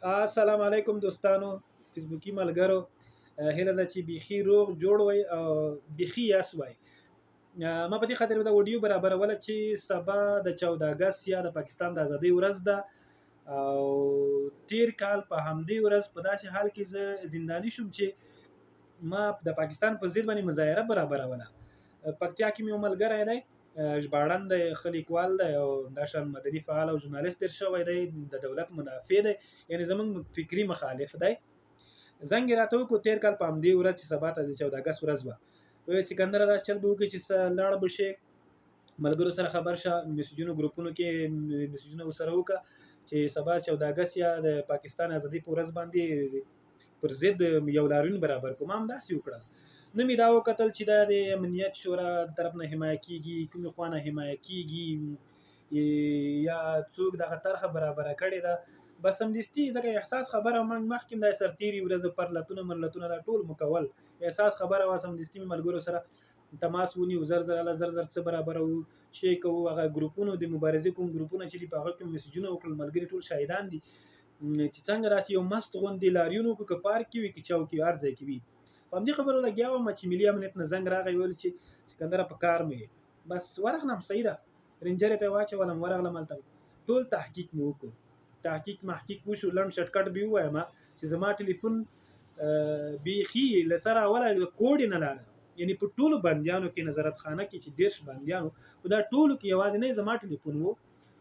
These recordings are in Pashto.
السلام علیکم دوستانو، فیسبوکي ملګرو، هیله ده چې بیخي روغ جوړ وای او بیخي یاس وای. ما په دې خاطر دا ویډیو برابروله چې سبا د 14 اګست یا د پاکستان د ازادۍ ورځ ده، او تیر کال په همدې ورځ په داسې حال کې زه زنداني شوم چې ما د پاکستان په ضد باندې مظاهره برابروله. پکتیا کې مې یو ملګری دی، ژباړن دی، ښه لیکوال دی او دا شان مدني فعال او ژورنالیست تېر شوی دی، د دولت منافع دی، یعنې زمونږ فکري مخالف دی. زنګ یې راته وکړو تېر کال په همدې ورځ چې سبا ته د 14 اګست ورځ وه، ویل سکندره دا چل به وکړي چې څه لاړ به شې، ملګرو سره خبر شه، میسجونو ګروپونو کې میسجونه ورسره وکړه چې سبا 14 اګست یا د پاکستان ازادۍ په ورځ باندې پر ضد یو لاریون برابر کړو. ما همداسې وکړل. نه مې دا وکتل چې دا د امنیت شورا طرف نه حمایه کیږي، کومې خوا نه حمایه کیږي، یا څوک دغه طرحه برابره کړې ده. بس سمدستي ځکه احساس خبره موږ مخکې دا سرتېري ورځ پرلتونه مرلتونه دا ټول مو کول، احساس خبره وه. سمدستي مې ملګرو سره تماس ونیو، زر زر هله زر زر څه برابروو چې کوو. هغه ګروپونو د مبارزې کوم ګروپونه چې دي په هغه کې مسیجونه وکړل، ملګري ټول شاهدان دي چې څنګه داسې یو مست غوندې لاریون وکړو، که پارک کې وي که چوک کې وي، هر ځای کې وي. په همدې خبرو لګیا وم چې ملي امنیت نه زنګ راغی، ویل چې سکندره په کار مې یې. بس ورغلم، صحیح ده، رینجرې ته یې واچولم، ورغلم هلته ټول تحقیق مې وکړو، تحقیق محقیق وشو. لنډ شټکټ به ووایم چې زما ټلیفون بیخي له سره اوله کوډ یې نه لاره، یعنې په ټولو بندیانو کې نظارت خانه کې چې 30 بندیانو په دا ټولو کې یوازې نه زما ټلیفون و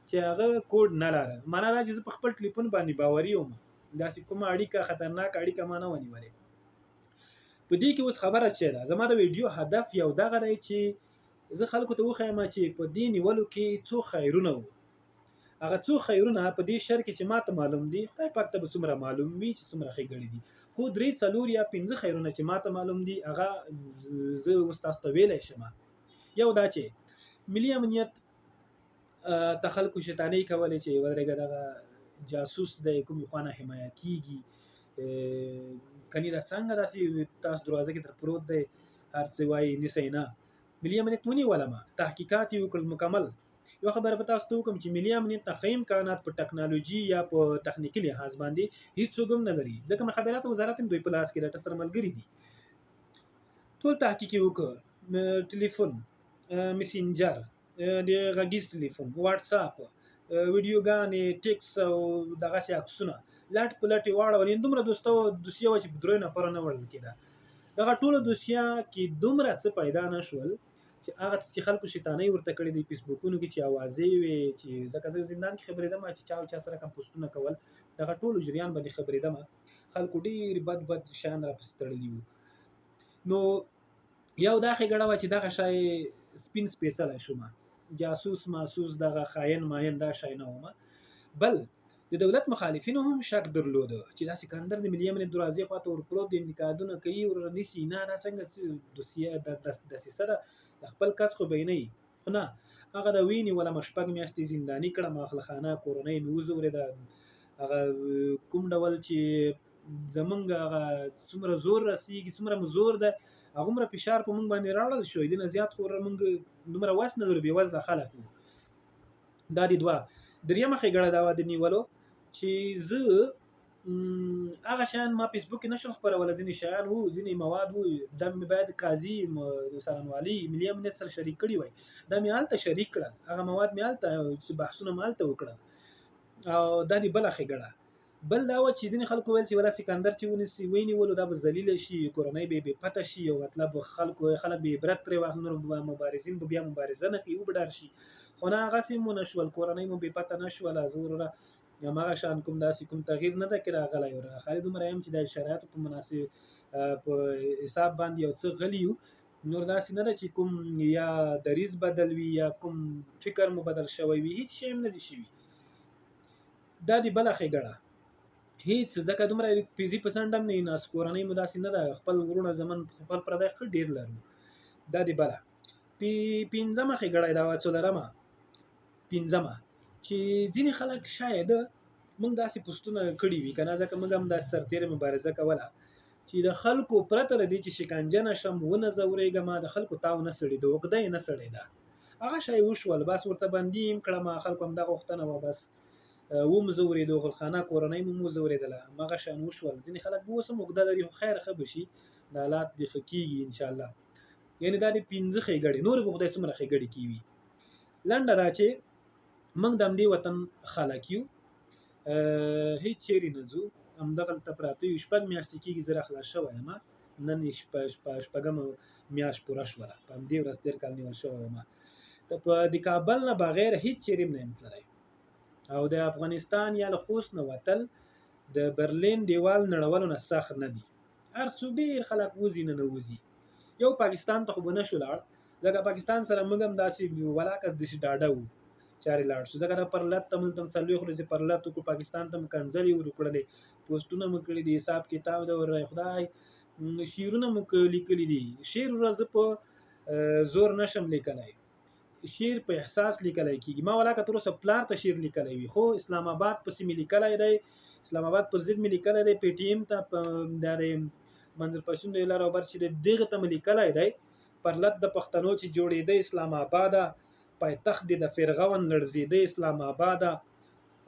چې هغه کوډ نه لاره. معنا دا چې زه په خپل ټلیفون باندې باوري وم، داسې کومه اړیکه خطرناکه اړیکه ما نه وه نیولې. په دې کې اوس خبره چې ده، زما د ویډیو هدف یو دغه دی چې زه خلکو ته وښایم چې په دې نیولو کې څو خیرونه وو. هغه څو خیرونه په دې شر کې چې ما ته معلوم دي، خدای پاک ته به څومره معلوم وي چې څومره ښېګڼې دي، خو 3 4 یا 5 خیرونه چې ما ته معلوم دي هغه زه اوس تاسو ته ویلی شم. یو دا چې ملي امنیت ته خلکو شیطانۍ کولې چې ودرېږه دغه جاسوس دی، کومې خوا نه حمایه کیږي، کني دا څنګه داسې تاسو دروازه کې تر پروت دی، هر څه وایي نیسئ نه. ملي امنیت ونیولم، تحقیقات یې وکړل مکمل. یو خبره به تاسو ته وکړم چې ملي امنیت ته ښه امکانات په ټکنالوژي یا په تخنیکي لحاظ باندې هیڅوک هم نه لري، ځکه مخابراتو وزارت هم دوی په لاس کې ده، سره ملګري دي. ټول تحقیق یې وکړ، ټلیفون، مسنجر، د غږیز ټلیفون، واتساپ، ویډیوګانې، ټیکس او دغسې عکسونه لټ په لټ یې واړول. یعنې دومره دوسیه وه چې په درېیو نفرو نه وړل کېده. دغه ټوله دوسیه کې دومره څه پیدا نه شول چې هغه څه چې خلکو شیطانۍ ورته کړې دي فیسبوکونو کې چې اوازې وې، چې ځکه زه زندان کې خبرېدم چې چا او چا سره کوم پوسټونه کول، دغه ټولو جریان باندې خبرېدم، خلکو ډېر بد بد شیان راپسې تړلي وو. نو یو دا ښېګڼه وه چې دغه شی سپین سپېڅلی شوم، جاسوس ماسوس دغه خاین ماین دا شی نه وم. بل د دولت مخالفینو هم شک درلود چې دا سکندر د ملي امنیت دروازې خواته ور پروت دی، انتقادونه کوي، ور نیسي نه، دا څنګه دوسیه دسیسه ده، د خپل کس خو به یې نه وي. خو نه، هغه د ونیولم، 6 میاشتې زنداني کړم، خپله کورنۍ مې وځورېده. هغه کوم ډول چې زمونږ هغه څومره زور رسېږي، څومره مو زور ده، هغومره فشار په مونږ باندې راوړل شو. دې نه زیات خو مونږ دومره وس نه لرو، بېوزله خلک وو. دا دي دوه. درېیمه ښېګڼه دا وه د نیولو چې زه هغه شیان ما فیسبوک کې نه شول خپرولی، ځینې شیان وو، ځینې مواد وو، دا مې باید قاضي، څارنوالي، ملي امنیت سره شریک کړي وای، دا مې هلته شریک کړل، هغه مواد مې هلته، چې بحثونه مې هلته وکړل. او دا دې بله ښېګڼه. بل دا وه چې ځینې خلکو ویل چې ولا سکندر چې ونیسي، ونیولو دا به ذلیله شي، کورنۍ به یې بې پته شي، او مطلب خلک به عبرت ترې واخلي، نور به مبارزین به بیا مبارزه نه کوي، وبه ډار شي. خو نه، هغسې مو نه شول، کورنۍ مو بې پته نه شوله. زه وروره هماغه شان کوم داسې کوم تغییر نه ده کې راغلی. وروره خالي دومره یم چې د شرایطو په مناسب په حساب باندې یو څه غلي یو، نور داسې نه ده چې کوم یا دریځ بدل وي یا کوم فکر مو بدل شوی وي، هیڅ شی هم نه دي شوي. دا دی بله ښېګڼه. هیڅ ځکه دومره پیزي په څنډه هم نه یو ناست، کورنۍ مو داسې نه ده، خپل وروڼه زمن خپل پردی ښه ډېر لرو. دا دی بله. پنځمه ښېګڼه دا وه، څلورمه پنځمه چې ځینې خلک شاید موږ داسې پوسټونه کړي وي که نه، ځکه موږ هم داسې سرتېرې مبارزه کوله چې د خلکو پرته له دې چې شکنجه نه شم، ونه ځورېږم، د خلکو تاو نه سړېده، عقده یې نه سړېده. هغه شی وشول، بس ورته بندي یې هم کړم، خلکو همدا غوښتنه وه، بس ومو ځورېدو، غلخانه کورنۍ مو وځورېدله، هماغه شان وشول. ځینې خلک به اوس هم عقده لري، خو خیر ښه به شي، د حالات دې ښه کېږي انشاءالله. یعنې دا د 5 ښېګړې، نورې به خدای څومره ښېګړې کېوي. لنډه دا چې موږ د همدې وطن خلک یو، هیڅ چیرې نه ځو، همدغلته پراته یو. 6 میاشتې کېږي زه را خلاص شوی یم، نن یې شپږمه میاشت پوره شوله، په همدې ورځ تېر کال نیول شوی وم. په د کابل نه بغیر هیڅ چیرې هم نه یم تللی، او د افغانستان یا له خوست نه وتل د برلین دیوال نړولو نه سخت نه دي. هر څو ډېر خلک وځي نه وځي. یو پاکستان ته خو به نه شو لاړ، ځکه پاکستان سره موږ هم داسې ولاکه داسې ډاډه وو چارې لاړ شو، ځکه دا پرلت ته موږ ته 40 ورځې پرلت وکړو، پاکستان ته مو کنځلې ور وکړلې، پوسټونه مو کړي دي، حساب کتاب دی ور خدای شعرونه مو لیکلي دي. شعر ورځ په زور نشم لیکلی، شعر په احساس لیکلی کېږي. ما ولاکه تر اوسه پلار ته شعر لیکلی وي، خو اسلام آباد پسې مې لیکلی دی، اسلام آباد پر ضد مې لیکلی دی، پي ټي ایم ته د منظور پښتون د لار او بر چې دغه ته مې لیکلی دی. پرلت د پښتنو چې جوړېده اسلام آباده، پایتخت دې د فرغون لړزېده اسلام آباده،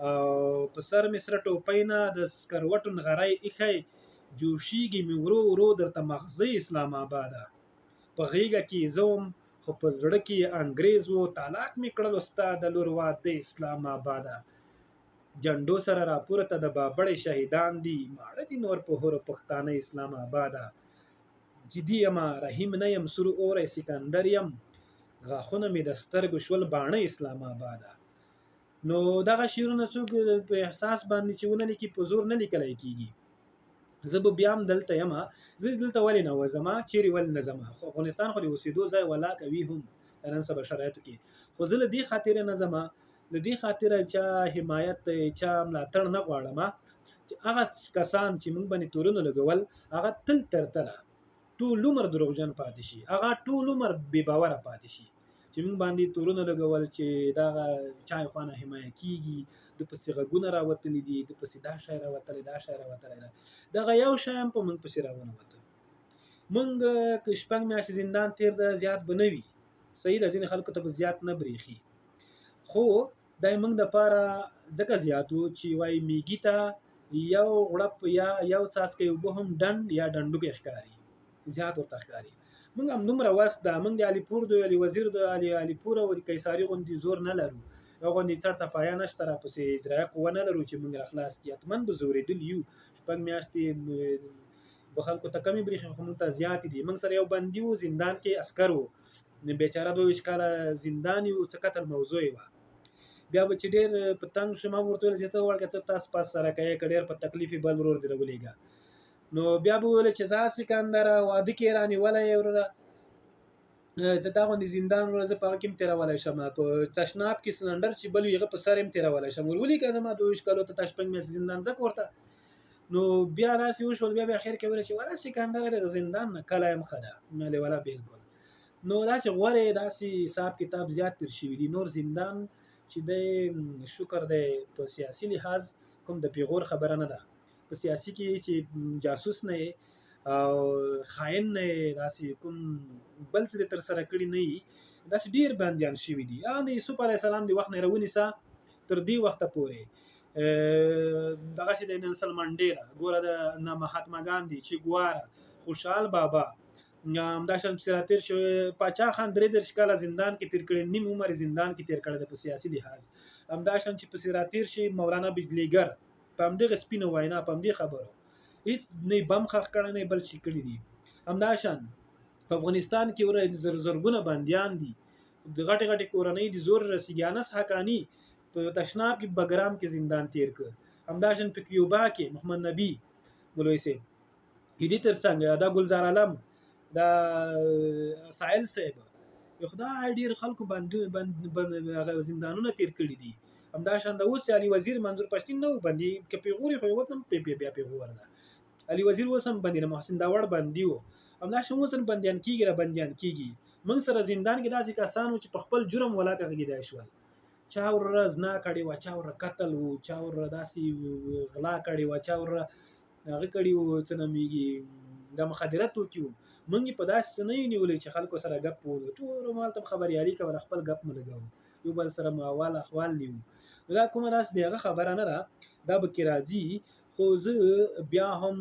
او په سر مې سره ټوپۍ نه د سکروټو نغری ایښی، جوشیږي مې ورو ورو درته مغزی اسلام آباده. په غېږه کې زه وم خو په زړه کې انګرېز و، طلاق مې کړلو ستا د لور واده اسلام آباده. جنډو سره راپورته د بابړې شهیدان دي، ماړه دي نور په هورو پښتانه اسلام آباده. جدي یمه رحیم نه یم سور اوری سکندر یم، غاښونه مې د سترګو شول باڼه اسلام آباده. نو دغه شعرونه څوک په احساس باندې چې ونه لیکي په زور نه لیکلی کېږي. زه به بیا هم دلته یم، زه دلته ولې نه وځم، چیرې ولې نه ځم؟ خو افغانستان خو د اوسېدو ځای ولاکه وي هم د نن سبا شرایطو کې، خو زه له دې خاطره نه ځم، له دې خاطره چا حمایت چا ملاتړ نه غواړم چې هغه کسان چې موږ باندې تورونه لګول هغه تل تر تله ټول عمر دروغجن پاتې شي، هغه ټول عمر بې باوره پاتې شي چې موږ باندې تورونه لګول چې دا چا خوا نه حمایه کېږي، د پسې غږونه راوتلي دي، د پسې دا شی راوتلی، دا شی راوتلی ده، دغه یو شی هم په موږ پسې راونه وته. موږ که 6 میاشتې زندان تېر ده زیات به نه وي، صحیح ده، ځینې خلکو ته به زیات نه برېښي، خو دا یې موږ دپاره ځکه زیات و چې وایي میږي ته یو غړپ یا یو څاڅکی اوبه هم ډنډ یا ډنډوکی ښکاري، زیات ورته ښکاري. موږ هم دومره وس ده، موږ د علیپور د علي وزیر د علیپور او د قیصاري غوندې زور نه لرو، یو غوندې چرته پایه نشته، راپسې اجرایه قوه نه لرو چې موږ را خلاص کړي. حتما به ځورېدلي یو، 6 میاشتې به خلکو ته کمې برېښي خو موږ ته زیاتې دي. موږ سره یو بندي و، زندان کې عسکر و، بېچاره 22 کاله زندان و، څه قتل موضوع یې وه. بیا به چې ډېر په تنګ شو، ما ورته وویل چې ته وړکه ته تاسو پاس سره کوې، که ډېر په تکلیف یې بل ورور دې راولېږه. نو بیا به وویل چې ځه سکندره واده کې یې رانیولی یې وروره، ته دا غوندې زندان وروره زه په هغه کې هم تېرولی شم، په تشناب کې سلنډر چې بل وي هغه په سر یې هم تېرولی شم، ور ولیکه زما 22 کالو ته تا 6 میاشتې زندان ځکه ورته. نو بیا داسې وشول، بیا بیا اخر کې وویل چې ولا سکندره د زندان نه کله هم ښه ده، مې ولا بلکل. نو داسې غورې داسې حساب کتاب زیات تېر شوي دي. نور زندان چې دی شکر دی په سیاسي لحاظ کوم د پیغور خبره نه ده، په سیاسي کې چې جاسوس نه یې او خاین نه یې، داسې کوم بل څه دې ترسره کړي نه یي، داسې ډېر بندیان شوي دي. هغه د یوسف علیه السلام د وخت نه راونیسه تر دې وخته پورې، دغسې د نلسن منډېلا، ګوره د مهاتما ګاندي، چې ګواره، خوشحال بابا، همدا شان پسې راتېر شو. پاچا خان 33 کاله زندان کې تېر کړی، نیم عمر یې زندان کې تېر کړی دی په سیاسي لحاظ. همدا شان چې پسې راتېر شي مولانا بجلیګر، په همدغه سپینه وینا، په همدې خبرو هېڅ نه یې بم ښخ کړی نه یې بل شي کړي دي. همدا شان په افغانستان کې وره زرګونه بندیان دي، د غټې غټې کورنۍ دي، زور رسېږي. انس حقاني په تشناب کې بګرام کې زندان تېر کړ. همدا شان په کیوبا کې محمد نبي مولوي صاحب، د دې تر څنګ دا ګلزار عالم، دا ساحل صاحب، خدای ډېر خلکو هغه زندانونه تېر کړي دي. همدا شان د اوس علي وزیر منظور پښتین نه و بندي، که پیغور یې خو یې وتم، بیا پیغور ده. علي وزیر اوس هم بندي ده، محسن داوړ بندي و. همدا شان اوس هم بندیان کېږي، را بندیان کېږي. موږ سره زندان کې داسې کسان وو چې په خپل جرم ولاکه غږېدای شول. چا وروره زنا کړې وه، چا وروره قتل و، چا وروره داسې غلا کړې وه، چا وروره هغه کړي وو، څه نومېږي، دا مخدره توکي وو. موږ یې په داسې څه نه یو نیولي چې خلکو سره ګپ وو. ټولو مال ته خبریالي کوله، خپل ګپ مو لګاوه، یو بل سره مو احوال احوال نیو. نو دا کومه داسې د هغه خبره نه ده، دا به کې راځي. خو زه بیا هم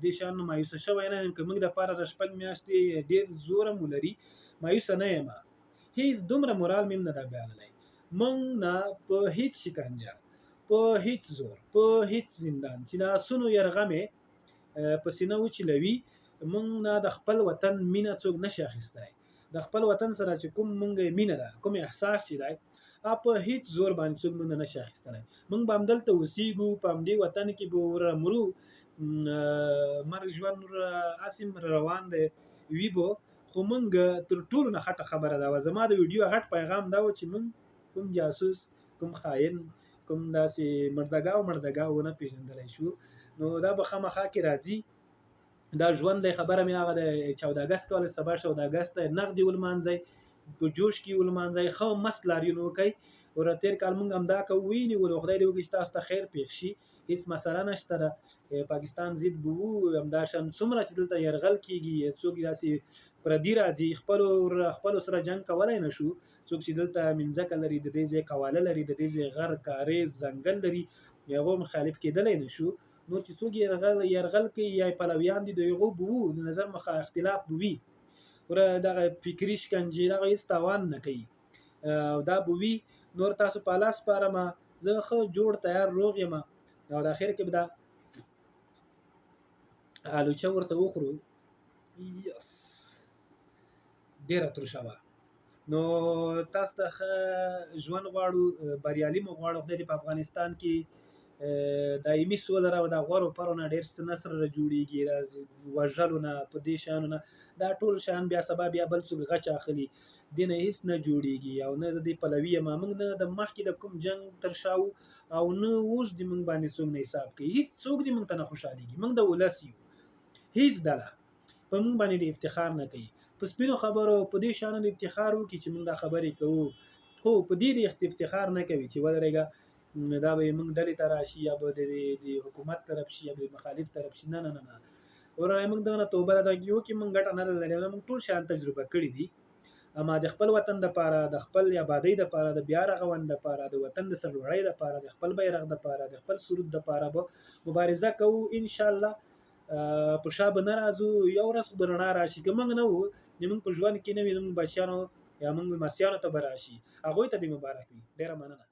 دې شیانو مایوسه شوی نه یم. که موږ دپاره د 6 میاشتې ډېر زور هم ولري، مایوسه نه یم. هیڅ دومره مورال مې هم نه ده بایللی. موږ نه په هیڅ شکنجه، په هیڅ زور، په هیڅ زندان چې د آسونو یرغمې په سینه وچلوي، موږ نه د خپل وطن مینه څوک نشي اخیستی. د خپل وطن سره چې کوم موږ مینه ده، کوم احساس چې دی، په هیڅ زور باندې څوک موږ نه شي اخیستلی. موږ به همدلته اوسېږو، په همدې وطن کې به ور مرو، مرګ ژوند هسې هم روان دی وي به. خو موږ تر ټولو نه غټه خبره دا وه، زما د ویډیو غټ پیغام دا و چې موږ کوم جاسوس، کوم خاین، کوم داسې مردګاو مردګاو ونه پېژندلی شو. نو دا به خامخا کې راځي. دا ژوند دی. خبره مې هغه د 14 اګست کوله، سبا 14 اګست دی، نغدې ولمانځئ، په جوش کې ولمانځئ، ښه مست لاریون وکئ. وروره تېر کال موږ همدا کوو، ویې نیولو. خدای دې وکړي چې تاسو ته خیر پېښ شي، هیڅ مسله نشته ده. پاکستان ضد به وو. همدا شان څومره چې دلته یرغل کېږي، څوک داسې پردي راځي، خپلو سره جنګ کولی نه شو. څوک چې دلته مځکه لري، د دې ځای قواله لري، د دې ځای غر، کاریز، ځنګل لري، هغو مخالف کېدلی نه شو. نور چې څوک یرغل کوي یا یې پلویان دي، د هغو به وو، د نظر مخه اختلاف به وي. وروره دغه فکري شکنجې دغه هېڅ تاوان نه کوي او دا به وي. نور تاسو په الله سپارم، زه ښه جوړ تیار روغ یم. او د اخر کې به دا آلوچه ورته وخورو. یس، ډېره ترشه وه. نو تاسو ته ښه ژوند غواړو، بریالي مو غواړو. خدای دې په افغانستان کې دایمي سوله راوړي. دا غورو پرو نه ډېر څه نه سره جوړېږي، دا وژلو نه، په دې شیانو نه، دا ټول شیان بیا سبا بیا بل څوک غچ اخلي، دې نه هېڅ نه جوړېږي. او نه د دې پلوي یم. موږ نه د مخکې د کوم جنګ تر شا وو، او نه اوس دې موږ باندې څوک نه حساب کوي. هېڅ څوک دې موږ ته نه خوشحالېږي. موږ د ولس یو، هېڅ ډله په موږ باندې د افتخار نه کوي. په سپینو خبرو په دې شیانو د افتخار وکړي چې موږ دا خبرې کوو، خو په دې د افتخار نه کوي چې ودرېږه دا به یې موږ ډلې ته راشي، یا به د حکومت طرف شي، یا به د مخالف طرف شي. نه نه نه نه وروره، موږ دغه نه توبه ده، یو کې موږ ګټه نه لري. موږ ټول شیان تجربه کړي دي، اما د خپل وطن دپاره، د خپل آبادۍ دپاره، د بیا رغونې دپاره، د وطن د سرلوړۍ دپاره، د خپل بیرغ دپاره، د خپل سرود دپاره به مبارزه کوو انشاءالله. په شا به نه راځو، یو ورځ به رڼا راشي. که موږ نه وو، د موږ په ژوند کې نه وي، زموږ بچیانو یا موږ لمسیانو ته به راشي، هغوی ته دې مبارک وي. ډېره مننه.